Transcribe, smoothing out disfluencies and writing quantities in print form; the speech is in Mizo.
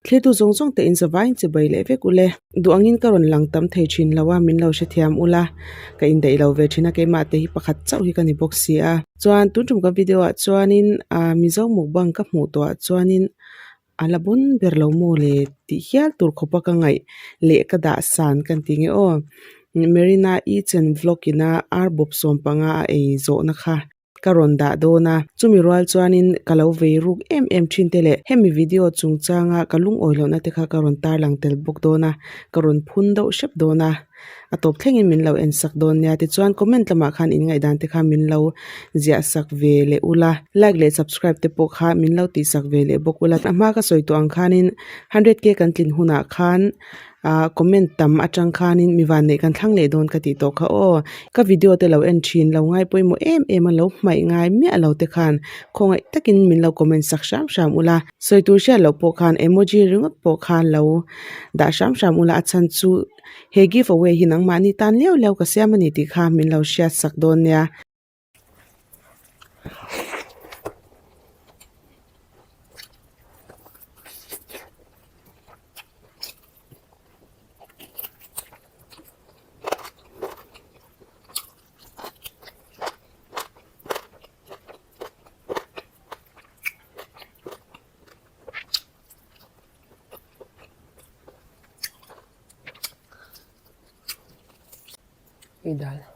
Thlirtu zawng zawng te in zavaiin chibai leh vek ule. Duh angin ka rawn lang tam thei thin lo a, min lo hrethiam ula. Ka indaih lo ve thin a, keimah te hi pakhat chauh hi ka ni bawk si a. Chuan tun tum ka video ah chuanin ah Mizo mukbang ka hmuh tawh ah chuanin a la bun ber lo maw le tih hial tur khawpa ka ngaih leh ka dah san ka ti nge aw. Marina i chen vlog ina ar bawp sawmpanga a ei zawhna kha. ka rawn dah dawn a, chumi rual chuanin ka lo vei ruk em em thin te leh hemi video chungchanga ka lungawi lohna te kha ka rawn tarlang tel bawk dawn a, ka rawn phun deuh hrep dawn a, a tawp thlengin min lo en sak dawn nia tichuan comment lamah khan in ngaihdan te kha min lo ziah sak ve leh ula, like leh subscribe te pawh kha min lo tih sak ve leh bawk ula, a hma ka sawi tawh ang khanin hundred k kan tlin hunah khan. Ahh comment tam atang khanin mi vanneih kan thlang leh dawn ka tih tawh kha aw. Ka video te lo en thin lo ngai pawimawh em em a lo hmaih ngai miah lo te khan khawngaih takin min lo comment sak hram hram ula. Sawi tur hriat loh pawh khan emoji ringawt pawh khan lo dah hram hram ula a chhan chu he give away hi nangmahni tan liau liau ka siam a ni tih kha min lo hriat sak dawn nia. Idal.